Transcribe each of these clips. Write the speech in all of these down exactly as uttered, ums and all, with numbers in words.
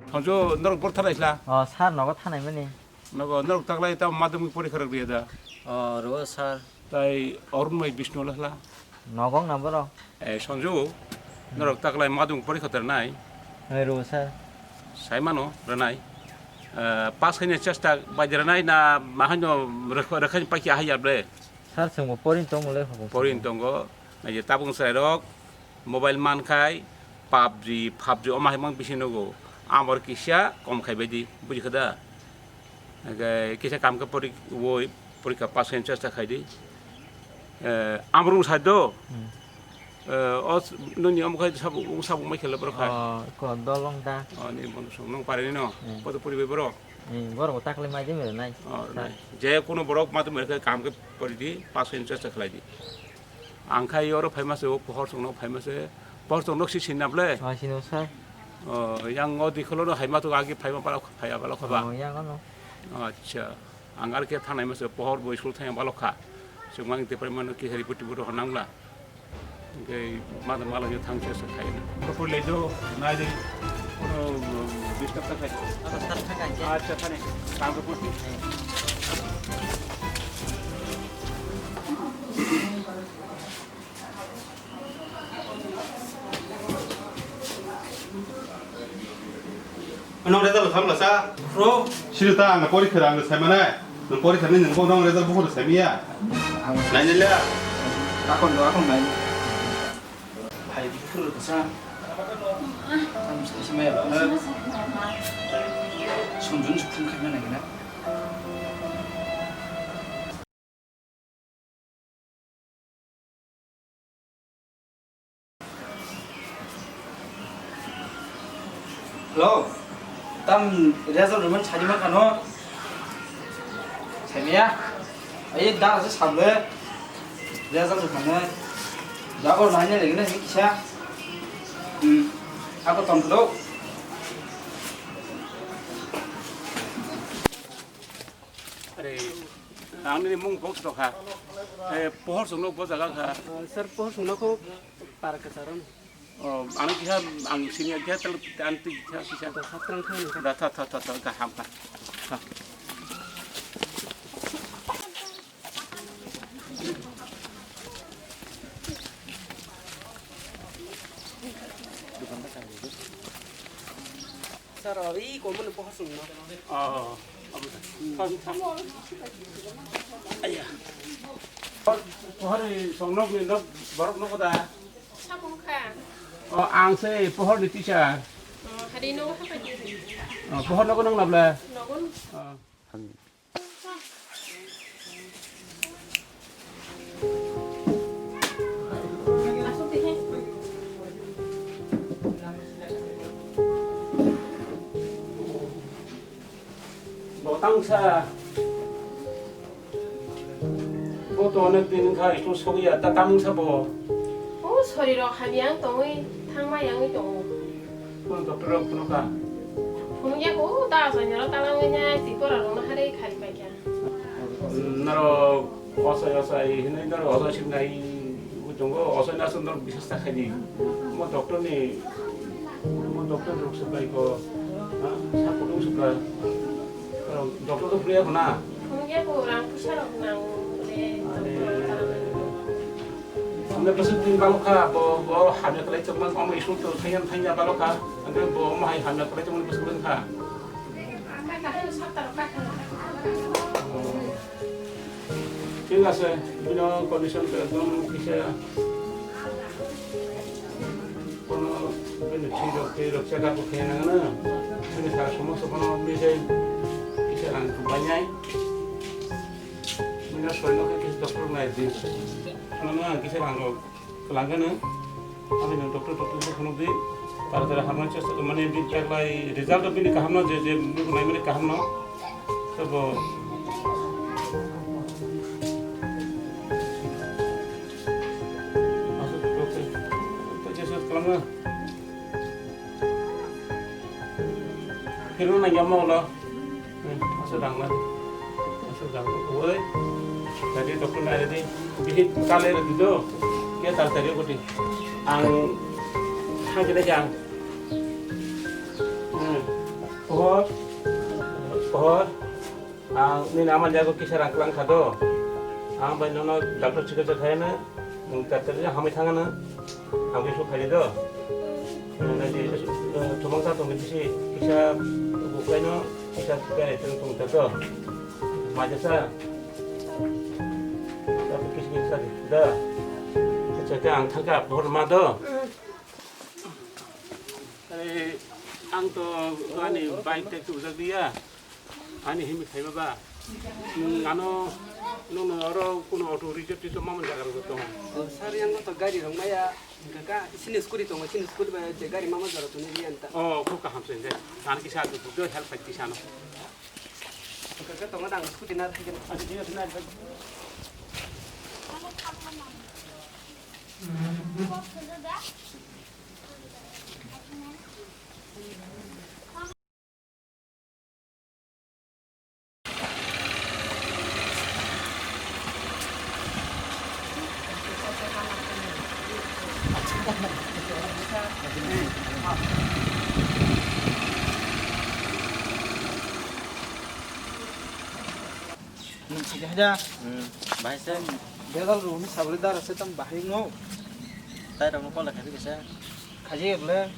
Sanju, norok bor thanai sla? O, sir, nogo thanai mani. Nogo, norok taklai tamo madhyamik porikha rok riya da? O, rw, sir. Tai Arun bai Bishnu le hla? Nogo wngna borok. Eh, Sanju, norok taklai madhyamik porikha rwnai? Eh, rw, sir. Sai mano, rwnai. Eh, pass khaina chesta bai rwnai na ma haino rwkha-, rwkhaini paikha hai ya ble? Sir, chwngbo porin tongo le, hokong Porin sir. Tongo. Nai je tabuk chwrai rok mobile man khai pubg, pubg omo hai mang bisi nugo. Amor kisa kom khai bai di, buji kha da? Hingke kisa kam khe pori-, woi, porikha pass khaina chesta khai di. Eh, amrung sai do? Hmm. Eh, o s-, nini omo khai sabuk, sabuk mai khela borok khai. O, ko dolong da. O, ni bondo song nong pare ni no? Hmm. Koto pori bai borok? Hmm, borok taklai mai de mere nai. O, sir. Nai. Je kono borok madhyamik khe kam khe pori di, pass khaina chesta khlai di. Ang khai oro phaima se, o pohor chwngno phaima se. Pohor chwngno si sinna ble? Ah, sino, sir. O, yang o dikholo no haima to agi phaima balo, phaya balo khaba. Oh, yang ano. Acha. Ang ar khe thanai ma se pohor bo school thang balo kha. Chwngma ang te phaima no kisa report report ho nangla. Hingke mada mala yo thang se khai. Ko pur le do, nai de. Kono disturb ta khai. Acha, thani. Kam ko pur. Nong result khamla sa? Bro. Sini ta ang porikha ang sai mane. Nong porikha ni nong nong result bukhur sai miya. Ang nai ni le. Akon do, akon nai. Hai bukhur sa. Am sai maya. Sunjun sukun khamya nai na. Hello, tam result rwmani sadi ma khano? Samiya, ai dara se sable result rwmani. Jago nai ne legene kisa. Hmm, ako tong kdo. Are, ang nini mung box rok ha. Eh, pohor songno bo jaga kha. Ah, sir, pohor songno kho para kwcharo. Oh, ano kisa ang senior kisa tel an twi kisa kisa. Da, satrang kha ni. Da, tha, tha, tha, tha, kaham kha. Tha. Sir, ori komo ni pohor songno. Oh, oh, oh. Thang, thang. Aya. Pohor, pohor ni songnok ni nok borok nogo da? Samung kha. Oh, ang se pohor ni teacher. Oh, hari no ha pai di. Oh, pohor nogo nang labla? Nogo. Oh. Bo tangsa. Bo to onek din wngkha, school sogwi ya, ta tamungsa bo. O, sori rok hamya wng tongwi, thangma yangwi tongo. Phone doctor rok phunukha? Phunukya kho, o ta achaina rok talangwi nai, twi pora rokno harwi khari paikha. Norok ochai ochai hinwi norok ochai sibnai tongo, ochai naso norok bisas ta khaidi. Omo doctor ni, omo doctor rok se bai kho, ha, sa kutung se bai. Doctor to phunukya kho na? Phunukya kho, rang puisa rok nango le. Are. Amo bwswk bini balokha, bo, bo hamya kwlai tongma, omo school to thangya, thangya balokha, ande bo omo hai hamya kwlai tongma bwswk wngkha. Thik ase, bino condition to ekdom kisa, kono bini thwi rok, thwi rok check up khe nang na, bini sa somosto kono bini kisa rang thum bai nai. Nini soino khe kisa doctor nai di. Ano ang kisa rang rok kwlangkha no. Ani no doctor, doctor se phunuk di. Tara tara hamna chesta mane bini check lai result bini kaham no je je nai mani kaham no. Tabo. Asuk doctor. To je se kwlangkha. Phirno nang yamo ulo. Hmm, aswk dangla. Aswk dangla. Oi. Tadi doktor nai di. Bihik kale di do. Ke tar tadi ko di. Ang hang kile jang. Hmm. Pohor, pohor, ang nini ama jago kisa rang klang kha do. Ang bai nono doctor chikitsa khaina, nwng tattari hamwi thangana, ang bisu khaidi do. Nang di, eh, thumang sa tong bisi kisa bukaino kisa kare tong tong ta do. Maja sa. Tapi kisa kisa da. Kisa ang thangka pohor ma do. Are, ang to ani bike te tubujak liya. Ani himi khaima ba. Nwng ano, nwng no oro kuno auto reserve tiso mamon jaga rok tongo. Sir, yang to gari rok maya. Kaka, sini scooty tongo, sini scooty ba je gari mama jora tuni liya anta. Oh, kok kaham sen de. Tan kisa tu tu help pai kisa no. Kaka, tongo dang scooty na thangin. Nwng sidi haja. Hmm, bahai se. Bedal runi sabri dar ase tam bahai ngo. Tai rok no kola khabi kesa. Khaji le.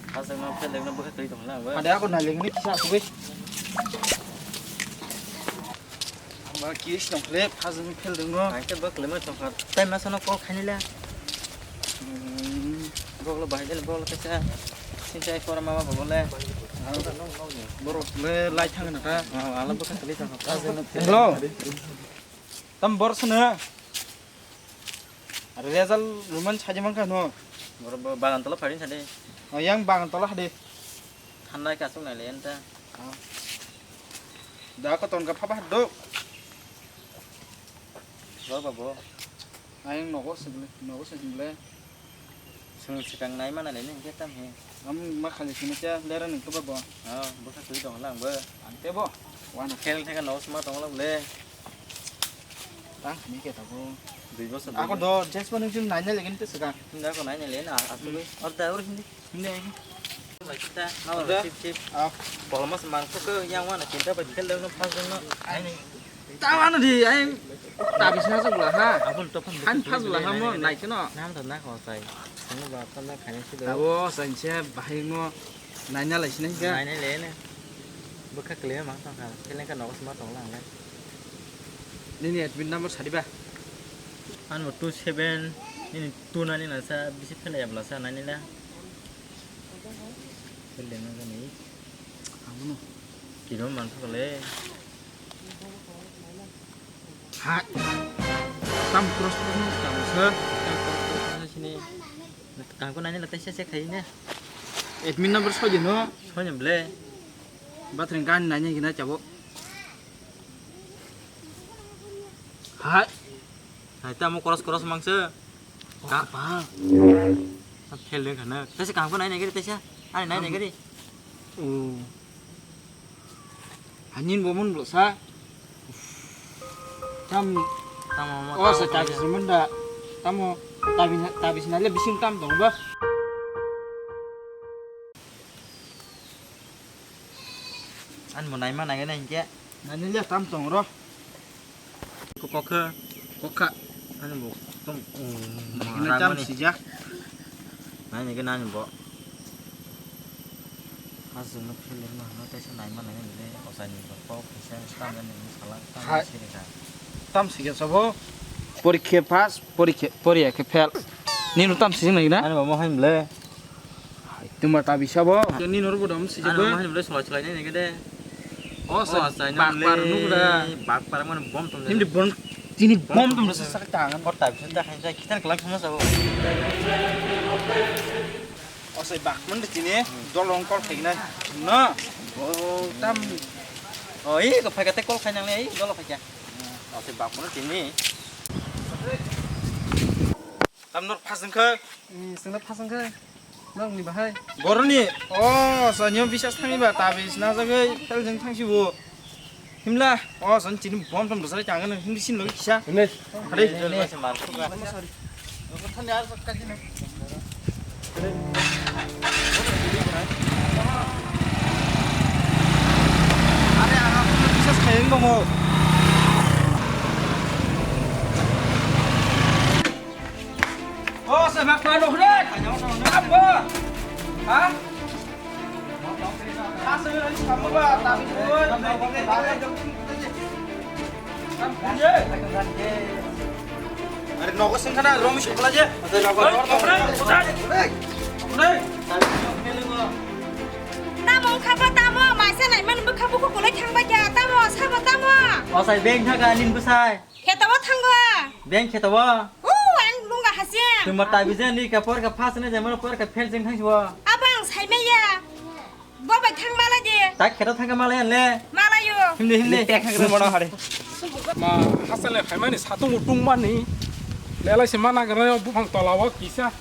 Asang no pelek no bwkha twi tong lang ba. Ada ako naleng ni kisa aku be. Ama kis no khle phajang phel dong no. Ang te bwkle ma tong kha. Tai masa no call khaini la. Hmm, boklo bahai jani boklo kesa. Sinchai pora mama bokle. Borok le lai thang na ta. Ala bwkha twi tong kha. Hello. Tam bor sene. Result rwmani saidi mankha no. Boro bo bagan tola phari sadi. O, yang bagan tola hadi. Thandai kasuk nai le enta. Da ko ton ka phaba do. Boro bo. Ayang nogo sibule, nogo sibule. Sung sikang nai mana le neng ke tam he. Am ma khali sini cha lera neng ke ba bo. Oh, bwkha twi dong lang bo. Ante bo. Wana. Khel theka nogo sma tong lang le. Tang khani ke tabo. Dui bosor. Ako do jesbo nung chun nai nai legen te sega. Hindi ako nai nai le na asugwi. Or da or hindi. Hindi ai. Bai kita. Or da. Chip chip. Ah. Polmas mangko ke yang wana cinta bai khel dong pas dong no. Ai ni. Tawa no di ai. Tabis na sugla ha. Abun to pan. Han pas la ha mo nai chino. Nam to na ko sai. Sunu ba pan na khani si do. Tabo sai se bahai mo. Naina lai sinai ka? Naina le ne. Bwkha kle mang tong kha. Kelen ka nogo sma tong lang le. Nini admit number sadi ba? Ano two seven, nini two nani na sa, bisi phela ya bla sa nani la. Phela na gani. Abono. Kilo man ko le. Ha. Tam cross cross no tamo sir. Tam cross cross no sini. Kangko nani la taisa se khai ne. Admin number soi de no. Soi ne ble. Bathring kan nani gina chabo. Hai. Hai tamo cross cross mangse. Ka pa. Phel de kana. Taisa kangko nani gari taisa. Ani nani gari. Oh. Hanin bo mun blo sa. Tam. Tamo mo, o tamo sa tamo. Tabis mun da. Tamo tabis tabis na le bising tam tong ba. An mo nai ma nai na hinkhe. Nani le tam tong ro. Kokha. Kokha. Ani bo tong. Ina tam sijak. Nai ni ke nani bo. Aswk no phel no hwnwi teisa naima nai nini le ochai ni kok kaisa tam nini sala tam sini kha. Tam sini sabo. Porikhe pass, porikhe poriya khe fail. Nini tam sini nai na? Ani bo mo hai mle. Tuma ta bisa bo. Nini nor bo dam sini bo. Ani bo hai mle sala chalai nini ke de. O sa bak par nuk da. Bak par mane bom tom. Nini bon tini bom tom sa sa ta. Por ta bisa ta hai sa kitan kelang sama sabo. O sai bak man de tini dol rong kol khaina. No. O tam. O i ko phai ka te kol khaina le i dol phai ka. O sai bak man tini. Tam nor phas wngkha. Sengna phas wngkha. Nokni bahai. Boroni. O sa nyo bisas thani ba ta bis na jagoi fel jeng thang si bo. Himla, o son chini bom tom dosai chang no hindi sin lo kisa. Himle. Hare. Himle. Thani ar sakka jine. Sayang tongo. O, se mak pa nok re. Apa? Ha? Ha, se mak pa nok re. Are nogo sengkha na, romi sengkha je. Tamo wngkha bo tamo, maisa naiman bwkha bukhuk kwlwi thangbai kha, tamo, sabo tamo. Osai beng thaga nin bwsai. Kheto bo thango. Beng kheto bo. O, ang lungga hasing. Tumba tabi je ni ka por ka phas ne je mano por ka phel jeng thang bo. Abo ang saimaya. Bo bai thang malai de. Tak kheto thang malai le. Malayo. Himni himni. Tek thang mano hare. Ma hasale phaimani satung utung mani. Lelai se mana gana buphang tola o kisa.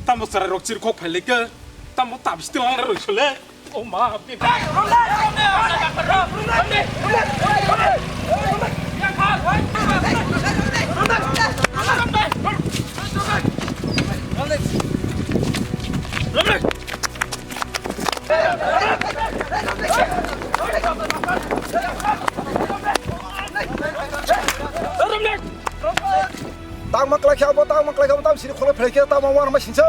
Tamo chwrai rok chirkhok phai lekha, tamo tabis tilang roi sole. O ma, Tang ma klai khe abo, tang ma klai khe abo, tang sini kholo phlai khe tang ma wan ma sinsa.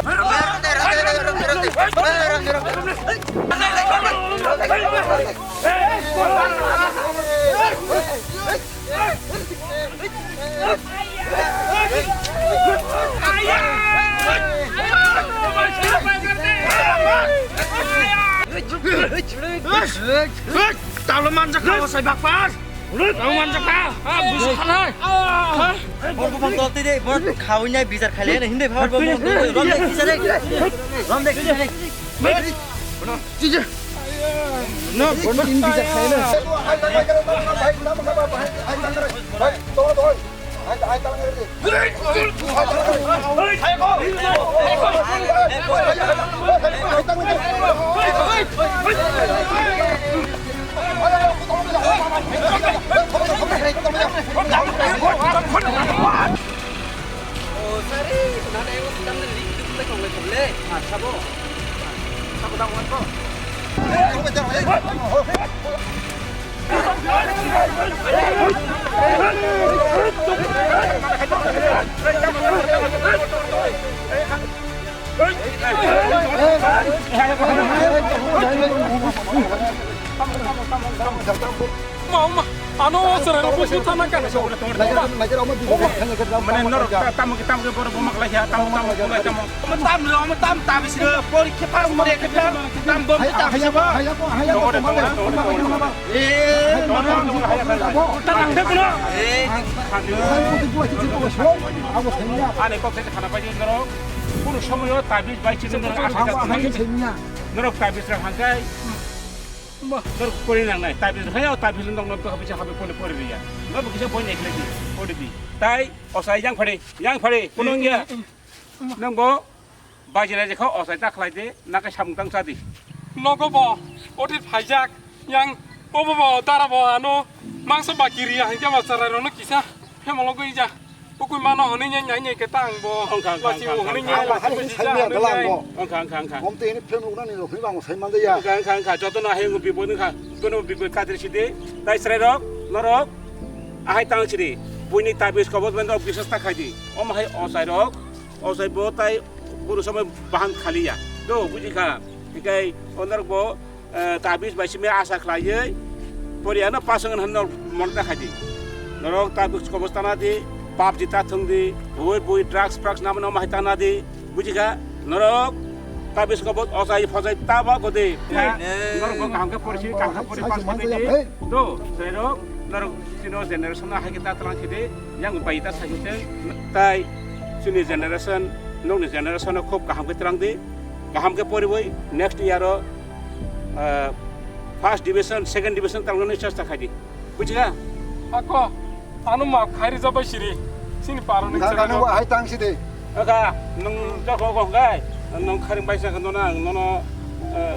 Talo manjak kau sai bakpar. Talo manjak kau. Ah, busu khalai. Bo bopang tol twi de, bo khawi nai bijar khaile ne hinde phar bo mo rom de kisa de. Rom de kisa de. Tije. No, bo no tin bijar khaile. Ma, ma, ano o chwrai rok busu thana ka. Mane norok ta-, tamo khe, tamo khe borok bo maklai kha, tamo, tamo, tamo, tamo. Tam rok, tam, tam, tam, sini, pori khe pas mori khe tam, tam, bom, tam, haya, sini, haya, haya, haya, haya, haya, haya, haya, haya. Eh, ta nang de kuno. Eh. Ani kok se khana pai norok. Kuno somoyo tabis bai chini norok asa kha. Norok tabis rok hangkai. Norok pori nang nai. Tabis rok haya tabis rok norok to habis habe pori pori ya. Norok kisa boi nai khlai di. Pori di. Tai osai yang phare, yang phare. Kuno ya. Nang bo Bajinai je kho osai ta khlai de, na khe samung tang cha di. Nogo bo, otit phaijak, yang obo bo dara bo ano mangso ba kiri ya, hingke ma chwrai rok no kisa phemolo gwi ja. Ukui mano hwnwi nai nai nai khe ta ang bo. Ongkha, ongkha, lasi ongkha, bo hwnwi ongkha, nai ongkha. Lasi bo saiman hwnwi nai. Ongkha, ongkha, ongkha. Bom te hini phemolo nani rok hwnwi bang sai man ja ya. Ongkha, ongkha, ongkha, joto no hayung bipod ongkha, bono bipod kadri sidi, tai chwrai rok, norok, ahai tang sidi, buini tabis kobot mendo biswas ta khai di. Omo hai osai rok, Osai bo tai kunu somoi bahan khaliya. Do, buji kha. Hikai onorok bo, eh, tabis bai simi asa khlaiwi. Poriya no pasang han no monta khaidi. Norok tabis kobos tana di, pap jita thung di, bui bui drugs, drugs nama nama hai tana di. Buji kha. Norok tabis kobos osai phosai taba gode. Norok bo kaham khe pori si, kaham khe pori pass khe di. Do, norok sino generation no hai khe ta tlang khe di. Yang bai ta sai khe tai. Chini generation, nokni generation no khub kaham khe twlang di, kaham khe poriwi next year o, ah, first division, second division twlangnani chesta khai di, bujiga? Ako, ano ma khairi jabai siri, chini paro ni. Nang chwrai ano rok. Hai tang si de. Aga, nung joko ko gai, nung kharing bai sa nono, nono, eh,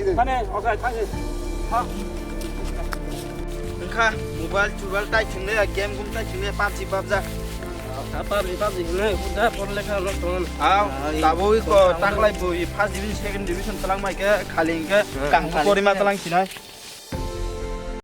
sini. Mane, oke, thank you. Ha. Wngkha mobile tubal tai thwngli, game gum tai thwngli, PUBG, PUBG. Ha, PUBG, PUBG hinwi, buddha, por lekha, rok tongo. Aw, tabuk ko taklai bui first division, second division talang mai khe, khali hwnkhe kaham khali porima talang sinai.